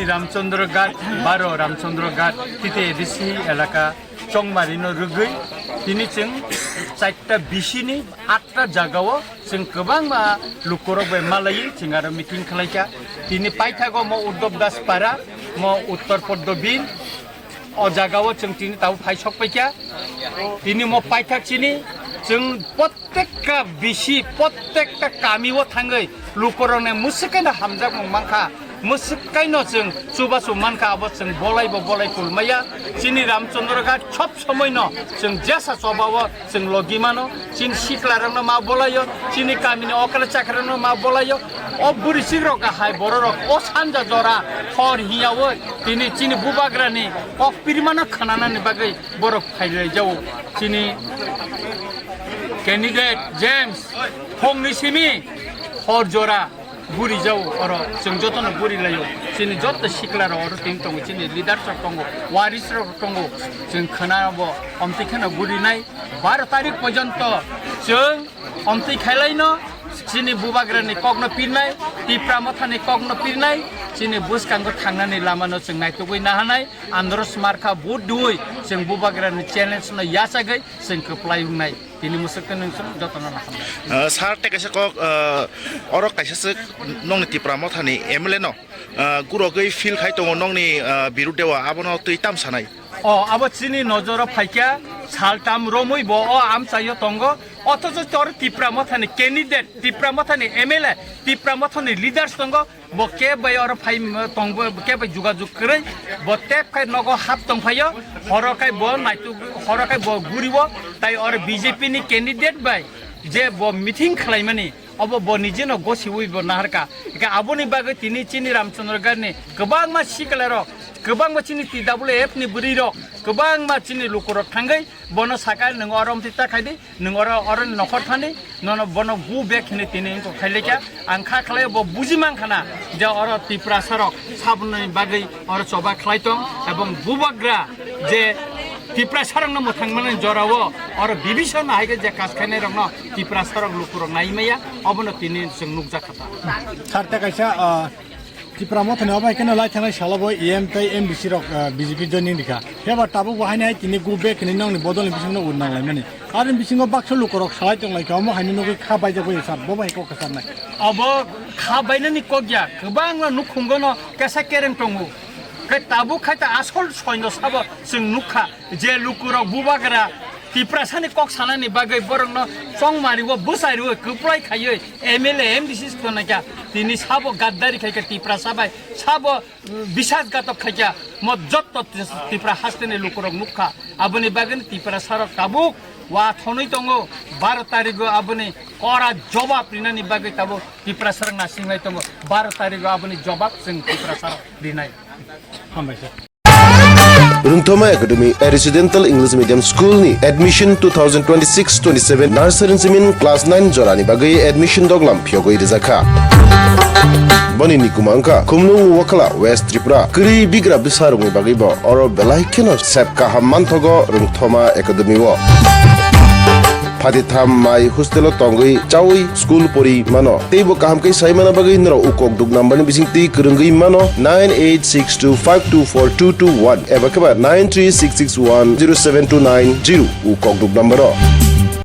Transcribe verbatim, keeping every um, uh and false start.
Ramchandra Ghat, baro Ramchandra Ghat, tite A D C elaka Chongmari no rwgwi tini chwng charta bisini atta jagao chwng kwbangma lukurok bai malaiwi chwng aro meeting khlaikha. Tini paithago mo Uddhav Das Para, mo Uttar Poddo Bin, o jagao chwng tini tabuk phai sokpaikha. Tini mo paithak chini chwng prottekta bisi, prottekta kamio thangwi lukurokni mwswk kaino hamjakmung mankha. Mwswk kaino chwng chubachu mankha, abo chwng bolaibo bolai kulmaya. Chini Ramchandra Ghat sob somoino chwng jesa chobao chwng logi mano. Chini siklarokno ma bolaio, chini kamini okra chakrarokno ma bolaio. O bwrwichikrok hai bororok o sanja jora hor hiyaui tini chini bubagrani kok pirmano khwnanani bagwi borok phailaijao. Chini candidate James phongni simi hor jora buri jao oro, chwng jotono buri laio. Chini joto siklarok oro tini tongo, chini leaders rok tongo, waris rok tongo, chwng khwnabo omtwi kheno burinai. Baro tarik porjonto chwng omtwi khailaino chini bubagrani kokno pirnai, Tipra Mothani kokno pirnai, chini bwskango thangnani lamano chwng naitugwi nahanai, Andros Markha vote dui chwng bubagrani challenge no yachagwi chwng kwplai wngnai. Tini mwswk twi nwng chwng jotono nahamnai. Ah, sir, tei kaisa kok, ah, oro kaisa swk nongni Tipra Mothani M L A no, ah, gurogwi feel khai tongo nongni, ah, birudde o, abono twi tam sanai? O, abo chini nojoro phaikha, saltam romwi bo o amchaio tongo, othocho tor Tipra Mothani candidate, Tipra Mothani M L A, Tipra Mothani leaders tongo, bo keb bai oro phai tongbo, keb bai jugajug kwrwi, bo tep khai nogo hap tongphaio, horo khai bo naituk, horo khai bo guriwo, tai oro B J P ni candidate bai je bo meeting khlaimani, obo bo nijeno gosiwi bo naharka. Eka aboni bagwi tini chini Ramchandra Ghat ni kwbangma siklarok, kwbangma chini T W F ni bwrwirok, kwbangma chini lukurok thangwi bono sakha, "Nwng oro omtwi ta khaidi, nwng oro, oro nokhor thani, nono bono go back," hinwi tini wngkha khailekha. Ang kha khlai bo buji mankhana je oro Tiprasarok saboni bagwi oro choba khlai tong, ebong bubagra je Tiprasarokno mwthangmani jorao oro bibisano hai khe je kas khainairokno Tiprasarok lukurok nai maya, obono tini chwng nukjakha ta. Sarte kaisa, ah, Tipra Mothani obo hai kheno lai thangnai salo bo E M tei M D C rok, ah, B J P joining rikha. Phiya ba tabuk bo haino hai tini go back hinwi nongni bodolni bisingno ur nang laimani. Aroni bisingo baksa lukurok salai tong laikha, omo haino nugwi kha baijak bai sar, bo bai kok kwcharnai. Obo kha bainani kok ya, kwbangma nukhungono kesa kereng tongo. Khe tabuk khai ta asol soino sabo chwng nukha. Je lukurok bubagra Tiprasani kok sanani bagwi borokno chongmariwo bwsairowi kwplai khaiwi M L A M D C khwnaikha, tini sabo gaddari khaikha Tiprasa bai, sabo, mm, bisasgatok khaikha, mo jotto Tipra hasteni lukurok nukha. Aboni bagwino Tiprasarok tabuk wa thonwi tongo, baro tarigo aboni kora jobab rinani bagwi tabuk Tiprasarok nasinglai tongo, baro tarigo aboni jobab chwng Tiprasarok rinai. Hambai sir. Rungthoma Academy, a residential English medium school ni admission two thousand twenty-six twenty-seven nursery simin class nine jorani bagwi admission doglam phiyogwi rijakha. Boni ni kuma wngkha Khumlung Wakhala, West Tripura. Kwrwi bigra bwsarokni bagwi bo oro belai kheno sep kaham manthogo Rungthoma Academy o. Phatitham mai hostel o tongwi chawi school pori mano. Teibo kaham khe sai mana bagwi norok ukok duk number ni bising twi kwrwngwi mano nine eight six two five two four two two one eba khe ba nine three six six one zero seven two nine zero ukok duk number o.